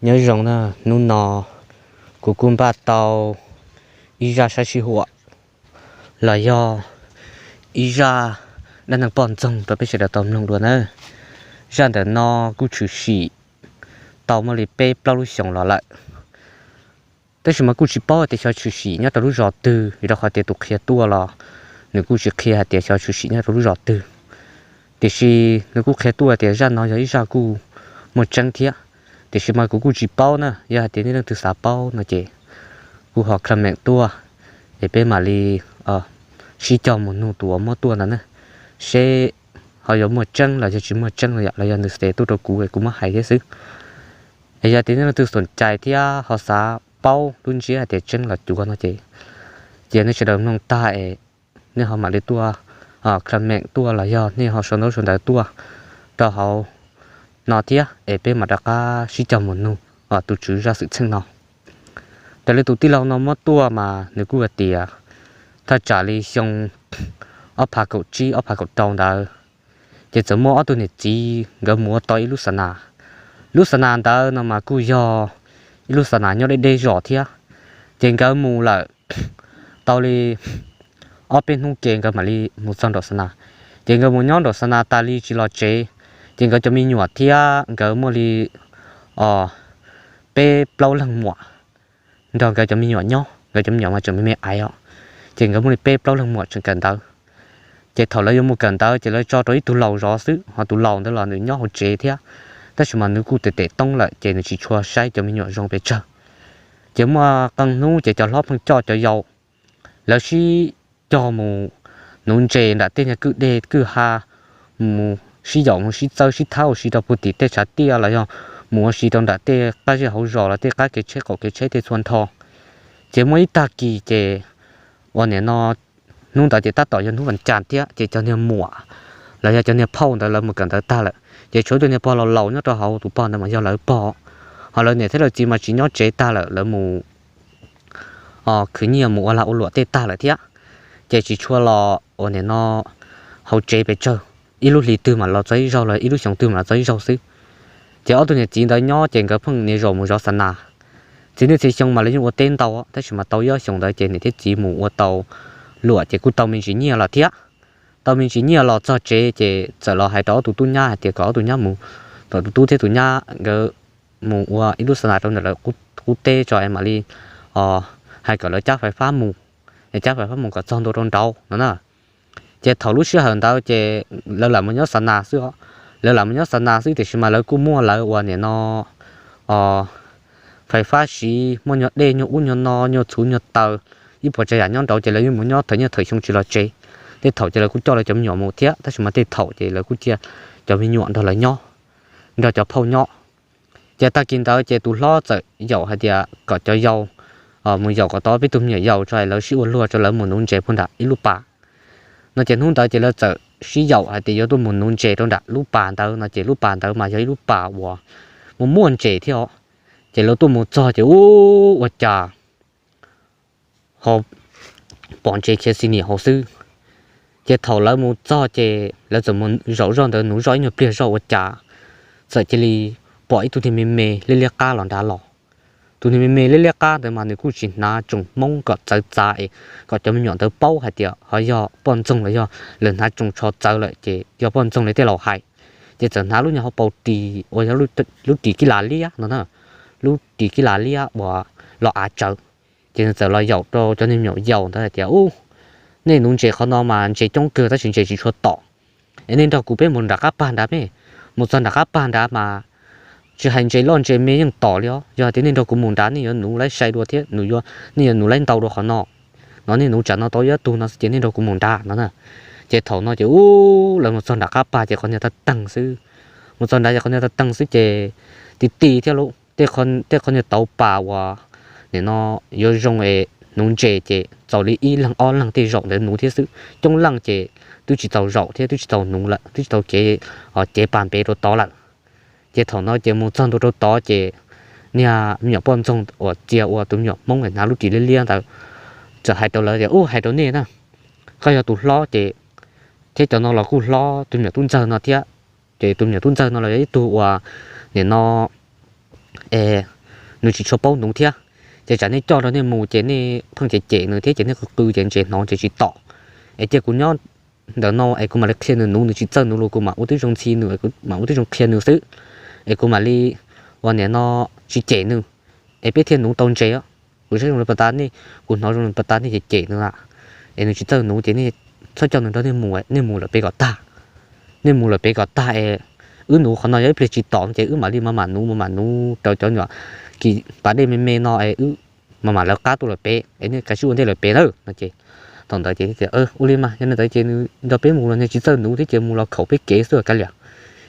Nyob zoo na, hnub no kuv kuj npaj tau ib zaj sab sij huam los yog ib zaj dab neeg poj ntxoog rau peb sawv daws tau mloog dua na. Zaj ntawm no kuj tshwm sim tau muaj li peb plaub lub xyoos los lawm, tab sis mas kuj tsis paub tias xyov tshwm sim nyob rau lub zos twg, vim rau qhov tias tus qhia tuaj los nws kuj tsis qhia hais tias xyov tshwm sim nyob rau lub zos twg. Tiam sis nws kuj qhia tuaj tias zaj no yog ib zaj kuj muaj tseeb thiab, tiam sis mas kuv kuj tsis paub na. Yog hais tias nej leej twg xav paub no ces kuj ho comment tuaj, es peb mam li sib cog mus nug tus uas muab tuaj ntawd na, seb ho yuav muaj tseeb los yog tsis muaj tseeb los yog nws xav tuaj rau kuv es kuv muab hais thiab xwb. Es yog tias nej leej twg xoom cai thiab ho xav paub lub ntsiab hais tias tseeb los cuav no ces cia nej sawv daws mloog tag es nej ho mam li tuaj comment tuaj los yog nej ho sau ntaub sau ntawv tuaj rau hauv no thiab es peb mam rov qab sib cog mus nug tus tswv zaj xwm txheej no. Raws li tus tij laug no muab tuaj mas nws kuj hais tias thaj tsam li xyoo ob phav kaum tsib ob phav kaum rau ntawd, ces txawm muaj ob tug niam txiv nkawd mus ua tau ib lub xa nas. Lub xa nas ntawd no mas kuj yog ib lub xa nas nyob deb deb zos thiab. Ces nkawd mus lawm tau li ob peb hnub ces nkawd mam li mus txog nraum xa nas. Ces nkawd mus nyob nraum xa nas tas li tsis los tsev, ces nkawd cov me nyuam thiab nkawd muaj li peb plaub leeg muam nrog nkawd cov me nyuam nyob, nkawd cov me nyuam mas tseem me me aiv os. Ces nkawd muaj li peb plaub leeg muam tseem kawm ntawv. Ces thaum lawv yuav mus kawm ntawv ces lawv tso rau ib tug laus zov xwb, ho tus laus ntawd los nws nyob hauv tsev thiab, tab sis mas nws kuj tes tes toob lawm ces nws tsis tshua saib cov me nyuam zoo pes tsawg. Ces muaj qee hnub ces cov hlob pheej coj cov yau, lawv sib cog mus nuv ntses nram tej nyuag kwj deg kwj ha, mus sib yaum mus sib txawb sib thab ua si rau puag tim tej tshav tiaj los yog mus ua si rau nram tej qab zej hauv zos los tej qab kev tsheb qaum kev tsheb tej txhua nrho. Ces muaj ib tag kis ces uas nim no hnub ntawd ces tab tom yog hnub vas cas thiab ces cov niag muam los yog cov niag phauj ntawd lawv mus kawm ntawv tag lawm, ces tshuav tus niag pog laus laus nyob rau hauv, tus pog ntawd mas yog lawv pog, ho lawv niam thiab lawv txiv mas tsis nyob tsev tag lawm, lawv mus khwv nyiaj mus ua lag ua luam tej tag lawm thiab. Ces tsis tshua los uas nim no hauv tsev pes tsawg, ib lub hlis twg mam los txog ib zaug los ib lub xyoo twg mam los txog ib zaug xwb. Ces ob tug niam txiv ntawd nyob ces nkawd pheej niaj zaus mus zov xa nas. Txhua niaj txhua xyoo mas lawv yeej ua teb ntau, tab sis mas tau ib ob xyoos ntawd ces niam thiab txiv mus ua tau luam ces kuj tau me ntsis nyiaj los thiab. Tau me ntsis nyiaj los txog tsev ces txawm los hais rau ob tug tub nyab hais tias kom ob tug nyab mus, kom tus tub thiab tus nyab nkawd mus ua ib lub xa nas rau ntawm lawv qub teb tso es mam li hais kom lawv cab fais fab mus, es cab fais fab mus kom txog ntua rau nraud no na. Ces thaum lub sij hawm ntawd ces lawv lam mus nyob xa nas xwb os. Lawv lam mus nyob xa nas xwb tiam sis mas lawv kuj muaj lawv uas nim no fais fab siv, muaj nyuag dej nyuag ub nyuag no nyuag txhuv nyuag taws, ib puas tsav yam nyob nraud ces lawv yeej mus nyob thawm niaj thawm xyoo tsis los tsev. Tej thaum ces lawv kuj coj lawv cov me nyuam mus thiab, tab sis mas tej thaum ces lawv kuj cia cov me nyuam nrog lawv nyob, nrog cov phauj nyob. Ces tag kis ntawd ces tus hlob txawm yaum hais tias kom cov yau mus yaum kom tau peb tug me nyuam yaus tso es lawv sib ua luag tso lawv mus nuv ntses puag nram ib lub pas no. Ces hnub ntawd ces lawv txawm sib yaum hais tias yuav tuaj mus nuv ntses rau nram lub pas ntawd no, ces lub pas ntawd mas yog ib lub pas uas muaj muaj ntses thiab os. Ces lawv tuaj mus txog ces ub ua cas ho pom ntses khiav xi niam hauv xwb. Ces thaum lawv mus txog ces lawv txawm mus zaum zoj ntawd nuv zoj ib nyuag pliag zoj ua cas txawm cia li pom ib tug niag me me liab liab qab los nrad los. Tus niag me me liab liab qab ntawd mas nws kuj tsis hnav tsoos hmoob kom txawv txav es kom cov me nyuam ntawd paub hais tias ho yog poj ntxoog los yog lawv hnav tsoos tsho txawv lawm ces yog poj ntxoog li tej laus hais. Ces txawm hnav lub nyuag hauv paus ris uas yog lub ris kib las liab no na, lub ris kib las liab uas los av tsawv. Ces nws txawm los yaum rau cov niag me nyuam yaus ntawd hais tias, Ub, nej nuv ntses qhov no mas ntses coob kawg tab sis ntses tsis tshua tom, es nej nrog kuv peb mus nram qab pag nrad me. Mus txog nram qab pag nrad mas tsis hais ntses loj ntses me yeej tom li os. Yog hais tias nej nrog kuv mus nrad nej yuav nuv laib sai dua thiab nws yuav, nej yuav nuv laib ntau dua qhov no. No nej nuv tsam no tau ib tug no xwb ces nej nrog kuv mus nrad no na. Ces thaum no ces ub lawv mus txog nram qab pag ces qhov niag tag teeg xwb. Mus txog nrad ces qhov niag tag teeg xwb ces ti ti thiab lauj, tej qhov niag tauv pas uas nim no yuav zoo es nuv ntses ces txaus li ib leeg ob leeg tej zaum ntawd nuv thiab xwb. Coob leej ces twb tsis txaus zaum thiab twb tsis txaus nuv lawm, twb tsis txaus cev, cev pas npev rau tod lawm. Ces thaum no ces mus txog ntua rau tod ces niag me nyuam poj ntxoog uas txia ua tus me nyuam hmoob hnav lub ris liab liab ntawd txawm hais rau lawv tias, Ub, hais rau nej na, koj yog tus hlob ces thiab cov no los kuj hlob tus me nyuam tub ntxawg no thiab. Ces tus me nyuam tub ntxawg no los yog ib tug uas nim no es nws tsis tshua paub nuv thiab. Ces tsam nej coj rau nej mus ces nej pheej cem cem nws thiab ces nej qw qw ces ntses hnov ces tsis tom. Es cia kuv nyob ntawm no es kuv mam li qhia nws nuv, nws tsis txawj nuv los kuv mam ua tib zoo ntxhi nws, mam ua tib zoo qhia nws xwb. Es kuv mam li ua niam no tsis cem nws, es peb thiaj nuv tau ntses. Kuv saib zoo li pas tas nej, kuv hnov zoo li pas tas nej cem cem nws lawm, es nws tsis txawj nuv ces nej txhob coj nws nrog nej mus, nej mus lawm pem kom tag. Nej mus lawm pem kom tag es wb nuv qhov no yog ib pliag tsis tom ces wb mam li mam mam nuv mam mam nuv rau cov nyuam kis pas dej me me no es wb mam mam lawv qab tuaj lawm pem es nej kav tsij ua ntej lawm pem nawb no ces. Thaum ntawd ces tias ua li mas yog li ntawd ces nws nrog peb mus los nws tsis txawj nuv thiab ces mus los khaum peb kev xwb kav liam,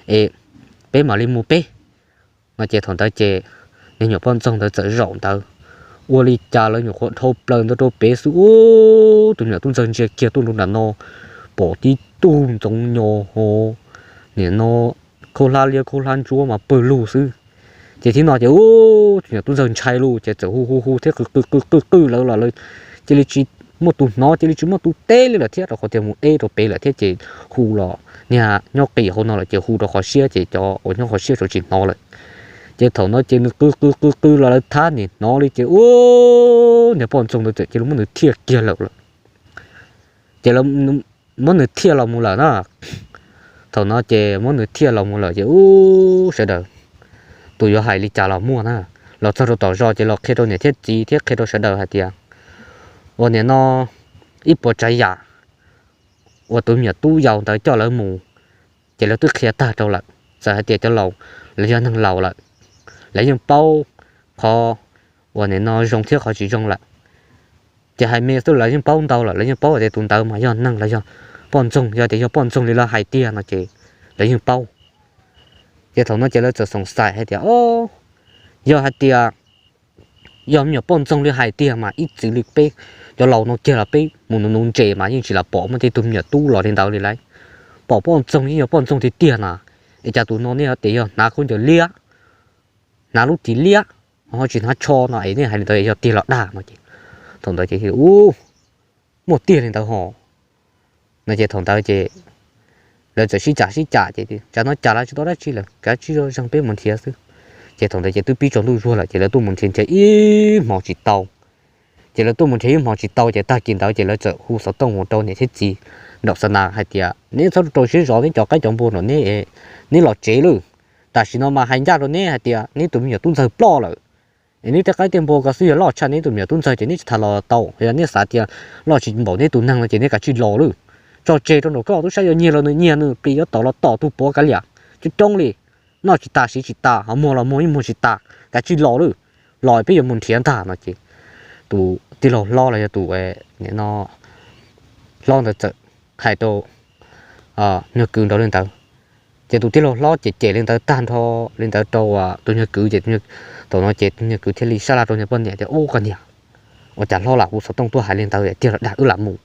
es peb mam li mus peb no ces thaum ntawd ces niag nyuam poj ntxoog ntawd txawm zaum ntawd. Ua li cas lawv nyuam qhuav dhau plaws ntawd rau pem xwb ub, tus me nyuam tub ntxawg ntsia kiag tuaj rau nram no, pom tib tug ntxoov nyos ho, nim no khaub hlab liab khaub hlab ntsuab mas pawg lug xwb. Ces tib no ces ub, tus me nyuam tub ntxawg ntshai lug ces txawm hu hu hu thiab qw qw qw qw lawv los lawv cia li tsis muaj tus hnov, cia li tsis muaj tus teb li lawm thiab rau qhov tias mus deb rau pem lawm thiab ces hu los niag nyob qis hauv no lawm ces hu rau qhov siab ces cov uas nyob qhov siab tsis hnov lawm. Ces thaum no ces nws qw qw qw qw los lawv thab nim hnov li ces ub, niag poj ntxoog ntawd txawm cia li muab nws thiaj kiag lawm lawm. Ces muab nws thiaj los mus lawm na. Thaum no ces muab nws thiaj los mus lawm ces ub, sawv daws, tus yuav hais li cas los muaj na, los txog rau tom zos ces los qhia rau niam thiab txiv thiab qhia rau sawv daws hais tias uas nim no ib puas tsav yam uas tus me nyuam tub yau ntawd coj lawv mus, ces lawv twb qhia tag rau lawm. Txawm hais tias cov laus, lawv yog neeg laus lawm, lawv yeej paub qhov uas nim no zoo thiab qhov tsis zoo lawm. Ces hais me xwb lawv yeej paub ntau lawm, lawv yeej paub tias tus ntawd mas yog neeg los yog poj ntxoog, yog tias yog poj ntxoog li lawv hais tiag no ces lawv yeej paub. Ces thaum no ces lawv txawm xoom xaim hais tias o, yog hais tias yog me nyuam poj ntxoog li hais tiag mas ib txwm li peb cov laus no kiag los peb mus nuv nuv ntses mas yeej tsis lam pom muaj tej tug me nyuam tub los li ntawd li lauj. Pom poj ntxoog yeej yog poj ntxoog tiag tiag na. Es cas tus no nej tias yog hnav khaub ncaws liab, hnav lub ris liab, ho tsis hnav tsho no es nej hais li ntawd yog tiag los dag no ces. Thaum ntawd ces ub, muaj tiag li ntawd ho no ces thaum ntawd ces lawv txawm sib cam sib cam ces tsam no cam los tsis tau dab tsi lawm, kav tsij zeeg peb mus nrhiav xwb. Ces thaum ntawd ces twb pib tsaus ntuj zuag lawm ces lawv tuaj mus nrhiav nrhiav ib hmos tsis tau. Ces lawv tuaj mus nrhiav ib hmos tsis tau ces tag kis ntawd ces lawv txawm hu xov tooj mus rau niam thiab txiv nraum xa nas hais tias neb txhob rau siab zov neb cov qaib cov npua nrog neb, neb los tsev lawm. Tam sim no mas hais ncaj rau neb hais tias neb tus me nyuam tub ntxawg ploj lawm. Es neb tej qaib tej npua ko xwb yog loj tshaj neb tus me nyuam tub ntxawg ces neb tsis tham los tau, yog neb xav tias loj tsis npaum neb tus neeg no ces neb kav tsij los lawm. Tso tseg rau nraum koj, tub sab yuav nyiag los nws nyiag, nws qis yuav tom los tom, tus puav kav liam coob coob li. Noj tsis tas siv tsis tas, ho muag los muag ib muag tsis tas, kav tsij los lawm. Los peb yuav mus nrhiav ntag no ces tus tij laug hlob los yog tus no hlob ntawd txawm hais rau nyuag kwv nraud li ntawd. Ces tus tij laug hlob ces cem li ntawd tag nrho li ntawd rau tus nyuag kwv ces thaum no ces tus nyuag kwv thiaj li sab laj rau niag poj niam tias ub, koj niam, ua cas hlob lam hu xov tooj tuaj hais li ntawd, tiag los dag, wb lam mus,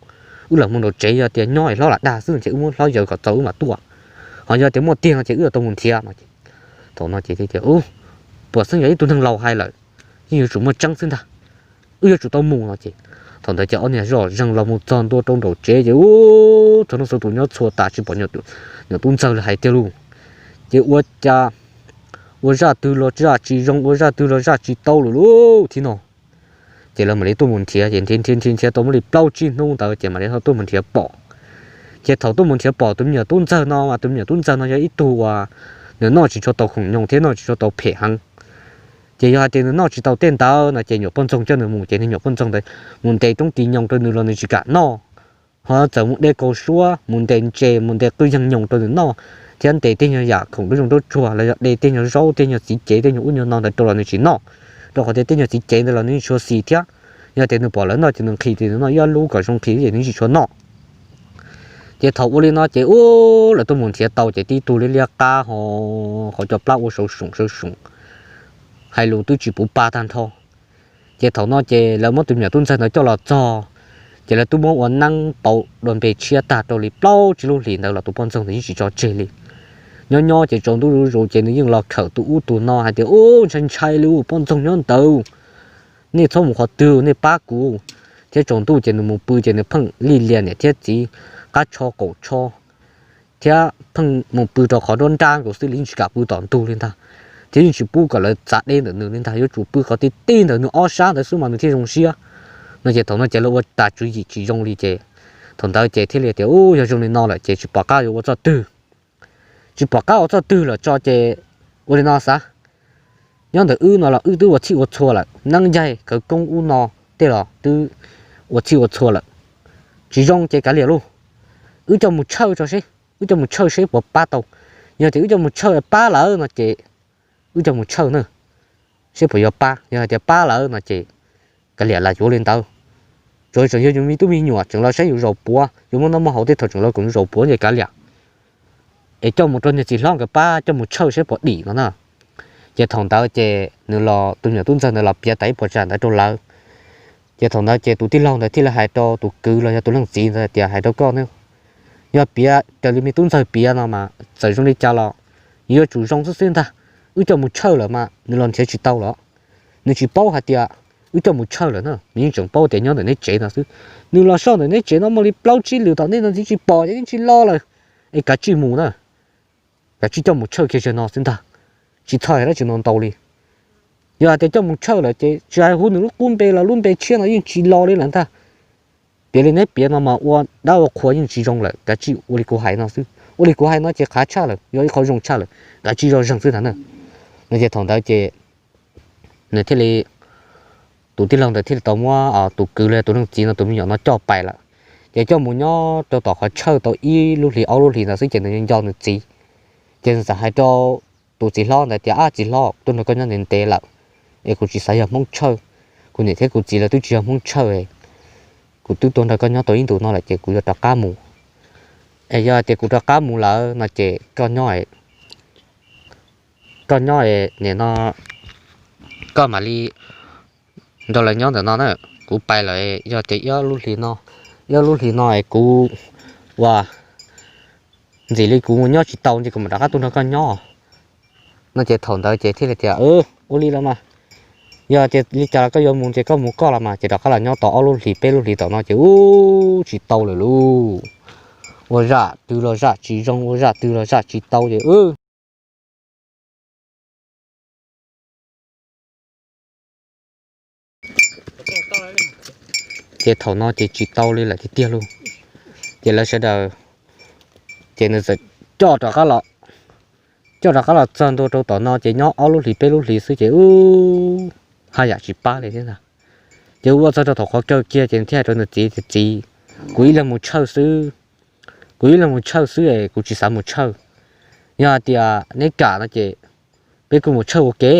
wb lam mus nraum tsev, yog tias nyob es hlob lam dag xwb ces wb muab hlob yaws kom txaus wb mam tuaj, ho yog tias muaj tiag no ces wb yuav tau mus nrhiav no ces. Thaum no ces tias puas xeeb yog ib tug neeg laus hais lawm, yeej yuav tsum muaj tseeb xwb ntag, wb yuav tsum tau mus no ces. Thaum ntawd ces ob niag zoj zeeg los mus txog ntua rau nraum tsev ces ub, txog noj xov tus nyob txhua tas tsis pom nyuam tub ntxawg li hais tiag lauj. Ces ua cas ua zaj twg los zaj tsis zoo, ua zaj twg los zaj tsis tau lawm lauj thiab no. Ces lawv mam li tuaj mus nrhiav ces nrhiav nrhiav nrhiav nrhiav tau muaj li plaub tsib hnub ntawd ces mam li tuaj mus nrhiav pom. Ces thaum tuaj mus nrhiav pom tus me nyuam tub ntxawg no mas tus me nyuam tub ntxawg no yog ib tug uas nws noj tsis tshua tau khoom nyoos thiab noj tsis tshua tau phem heev. Ces yog hais tias nws noj tsis tau tej ntawd no ces nyuam poj ntxoog coj nws mus ces niag nyuam poj ntxoog ntawd mus ntes roob ris nyoos rau nws los nws tsis kam noj. Ho txawm mus de kaus suab, mus ntes ntses, mus ntes qwj yeeg nyoos rau nws noj, thiab ntes tej nyuag yam khoom nruab zoov nruab tsuag los yog de tej nyuag zaub tej nyuag txiv cev tej nyuag ub nyuag no ntawd rau los nws tsis noj, rau qhov tias tej nyuag txiv cev ntawd los nws tsis tshua xis thiab. Yog tias nws pom lawv noj ces nws nqhis ces nws noj ib lub kom zoo nqhis ces nws tsis tshua noj. Ces thaum ua li no ces ub, lawv tuaj mus nrhiav tau ces tib tug liab liab qab ho qhov cov plab ua sau soom sau soom, hais lus twb tsis puv pa tag nrho. Ces thaum no ces lawv muab tus me nyuam tub ntxawg ntawd coj los txog, ces lawv twb muab ua neeb pauv dua npe tshiab tag rau li plaub tsib lub hlis ntawd los tus poj ntxoog ntawd yeej tsis tso tseg li. Nyob nyob ces tsaus ntuj zuj zus ces nws yeej los khawm tus ub tus no hais tias ub, ntshai ntshai li ub, poj ntxoog nyob ntawd, nej txhob mus qhov twg, nej pab kuv. Thiab tsaus ntuj ces nws mus pw ces nws pheej lij lias niam thiab txiv qab tsho qaum tsho, thiab pheej mus pw rau qhov nruab nrab nkaus xwb li, yeej tsis kam pw tom ntug li ntag. thiab yeej tsis pub kom lawv txav deb ntawm nws li ntag, yuav tsum pw qhov tib tib ntawm nws ob sab ntawd xwb mas nws thiaj zoo siab. No ces thaum no ces lawv ua tas tswv yim tsis zoo li ces thaum ntawd ces thiaj li tias, Ub, yog zoo li no lawm ces tsis pom qab yuav ua txoj twg, tsis pom qab ua txoj twg lawm tso ces ua li no xav, nyob ntawm wb no los wb twb ua txhij ua txhua lawm, neeb yaig khawv koob ub no tej los twb ua txhij ua txhua lawm, tsis zoo ces kav liam lauj, wb coj mus tshawj tso seb, wb coj mus tshawj seb puas pab tau. Yog tias wb coj mus tshawj pab lawm no ces wb coj mus tshawj na, seb puas yuav pab. Yog hais tias pab lawm no ces kav liam, lam yuav li ntawd. Tsuas tseem yog yus me tub me nyuam tseem los saib yus zaum puav, yus muaj noj muaj haus tej thaum tseem los koom zaum puav ces kav liam, es coj mus rau niag txiv hlob nkawd pab coj mus tshawj seb puas dim no na. Ces thaum ntawd ces nws los, tus me nyuam tub ntxawg ntawd los piav tas ib puas tsam ntawd rau lawv. Ces thaum ntawd ces tus tij laug ntawd thiaj li hais rau tus kwv los yog tus leej txiv ntawd tias, Hais rau koj ne, yog piav raws li me tub ntxawg piav no mas txawm zoo li cas los yuav tsum zoo xwb xwb ntag. Wb coj mus tshawj lawm mas nws los nrhiav tsis tau lawm. Nws tsis paub hais tias wb coj mus tshawj lawm na, nws yeej tseem paub tias nyob ntawm neb tsev no xwb. Nws los soj ntawm neb tsev no muaj li plaub tsib lws tom ntej no ntxiv tsis pom ces yeej tsis los lawm. Es kav tsij mus na, kav tsij coj mus tshawj kiag zaum no xwb ntag, tsis txhob hais dab tsi no ntau li. Yog hais tias coj mus tshawj lawm ces tsis hais hu nws lub qub npe los lub npe tshiab no yeej tsis los li lawm ntag. Piav li neb piav no mas ua dab ua qhua yeej tsis zoo lawm, kav tsij ua li kuv hais no xwb. Ua li kuv hais no ces qhav tshaj lawm, yog ib qho zoo tshaj lawm, kav tsij zoj zeeg xwb ntag na. No ces thaum ntawd ces nws thiaj li, tus tij laug ntawd thiaj li tau muab tus kwv los yog tus leej txiv no tus me nyuam no coj pais lawm. Ces coj mus nyob rau tom qhov tshawj tau ib lub hlis ob lub hlis ntawd xwb ces nws nco nws txiv. Ces nws txawm hais rau tus txiv hlob ntawd tias, Ab txiv hlob, tuaj nrog koj nyob ntev ntev lawm es kuv tsis xav yog Hmoob tshawj. Kuv niam thiab kuv txiv lawv twb tsis yog Hmoob tshawj, kuv twb tuaj nrog koj nyob tau ib ntus no lawm ces kuv yuav rov qab mus. Es yog tias kuv rov qab mus lawm no ces koj nyob, koj nyob nim no koj mam li nrog lawv nyob ntawm no na. Kuv pais lawm, yog tias ib ob lub hlis no, ib ob lub hlis no es kuv ua ntxim li kuv mus nyob tsis tau ces kuv mam rov qab tuaj nrog koj nyob. No ces thaum ntawd ces thiaj li tias, Ua li los mas, yog tias li cas los koj yuav mus ces koj mus koj los mas. Ces rov qab los nyob tau ob lub hlis peb lub hlis tom no ces ub tsis tau lawm lauj. Ua zaj twg los zaj tsis zoo, ua zaj twg los zaj tsis tau ces ces thaum no ces tsis tau li lawm tiag tiag lauj. Ces lawv sawv daws, ces nws txawm coj rov qab los, coj rov qab los txog ntua rau tom no ces nyob ob lub hlis peb lub hlis xwb ces ub haj yam tsis pab li thiab ntag. Ces ua txog rau thaum qhov kawg kiag ces nws thiaj hais rau nws txiv tias, Txiv, kuv ib leeg mus tshawj xwb, kuv ib leeg mus tshawj xwb es kuv tsis xav mus tshawj. Yog hais tias neb kam no ces peb kuj mus tshawj ua ke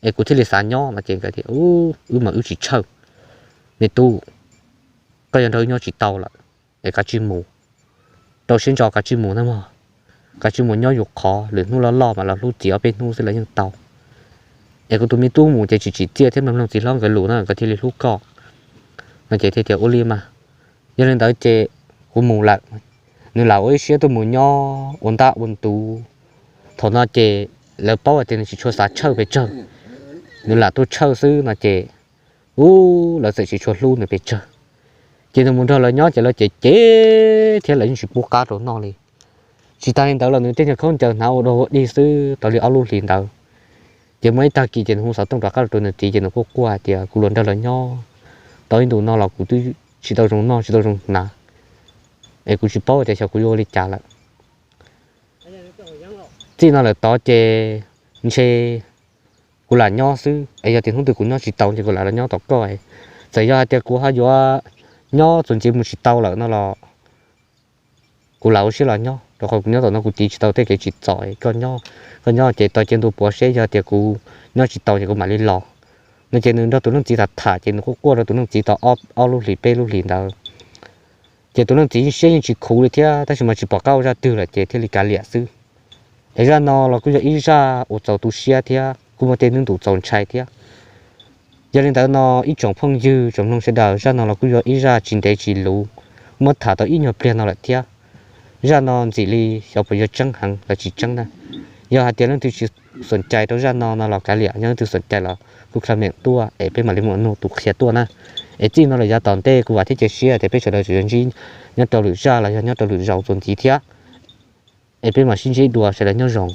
es kuv thiaj li xav nyob no ces nkawd tias, Wb mas wb tsis tshawj, me tub, koj yuav nrog wb nyob tsis tau lawm es kav tsij mus, rau siab ntso kav tsij mus na mog. Kav tsij mus nyob yus qhov, lwm hnub loj loj mas los hlub txiv ob peb hnub xwb los yeej tau. Es kuv tus me tub mus ces tsis tsim txiaj thiab mloog mloog txiv hlob nkawd lus na nkawd thiaj li hlub koj. No ces thiaj tias, Ua li mas, yog li ntawd ces kuv mus lawm. Nws lam ua ib siab tuaj mus nyob ua ntaj ua ntuv. Thaum no ces lawv paub hais tias nws tsis tshua xav tshawj pes tsawg, nws lam tuaj tshawj xwb no ces ub lawv txawm tsis tshua hlub nws pes tsawg. Ces nws mus nrog lawv nyob ces lawv cem cem thiab lawv yeej tsis pub qab rau noj li. Tsis tas li ntawd los nws tej nyuag khaub ncaws hnav ua dog ua dig xwb tau li ob lub hlis ntawd. Ces muaj ib tag kis ces nws hu xov tooj rov qab los rau nws txiv ces nws kuj quaj hais tias, Kuv los nrog lawv nyob tau ib ntus no los kuv twb tsis tau zoo noj tsis tau zoo hnav, es kuv tsis paub tias xyov kuv yuav ua li cas lawm. Txij no lawm tod ces ntshe kuv lam nyob xwb es yog tias hnub twg kuv nyob tsis tau ces kuv lam los nyob tom koj. Txawm yog hais tias kuv ho yuav nyob txuas ntxiv mus tsis tau lawm no los kuv lam ua siab los nyob, rau qhov kuv nyob tom no kuv tiv tsis tau tej kev tsim txom. Koj nyob, koj nyob ces tos cia ntu puav seb, yog tias kuv nyob tsis tau ces kuv mam li los. No ces nws nrog tus leej txiv tham tham ces nws kuj quaj rau tus leej txiv tau ob lub hlis peb lub hlis ntawd. Ces tus leej txiv yeej siab yeej tsis khuv li thiab tab sis mas tsis pom qab ua zaj twg lawm ces thiaj li kav liam xwb. Es zaj no los kuj yog ib zaj uas txaus tu siab thiab kuj muaj tej hnub ntuj txaus ntshai thiab. Yog li ntawd no ib tsoom phooj ywg tsoom mloog sawv daws, zaj no los kuj yog ib zaj tsis ntev tsis luv, muab tham tau ib nyuag pliag no lawm thiab. Zaj no ntxim li xyov puas yuav tseeb heev los tsis tseeb na. Yog hais tias leej twg tsis xom cai rau zaj no no los kav liam, yog leej twg xom cai los kuj comment tuaj es peb mam li mus nug tus qhia tuaj na. Es txij no lawm yav tom ntej kuv vam thiab cia siab tias peb sawv daws tseem yuav ntsib nyob rau lwm zaj los yog nyob rau lwm zaus txuas ntxiv thiab. Es peb mam sib ntsib dua, sawv daws nyob zoo.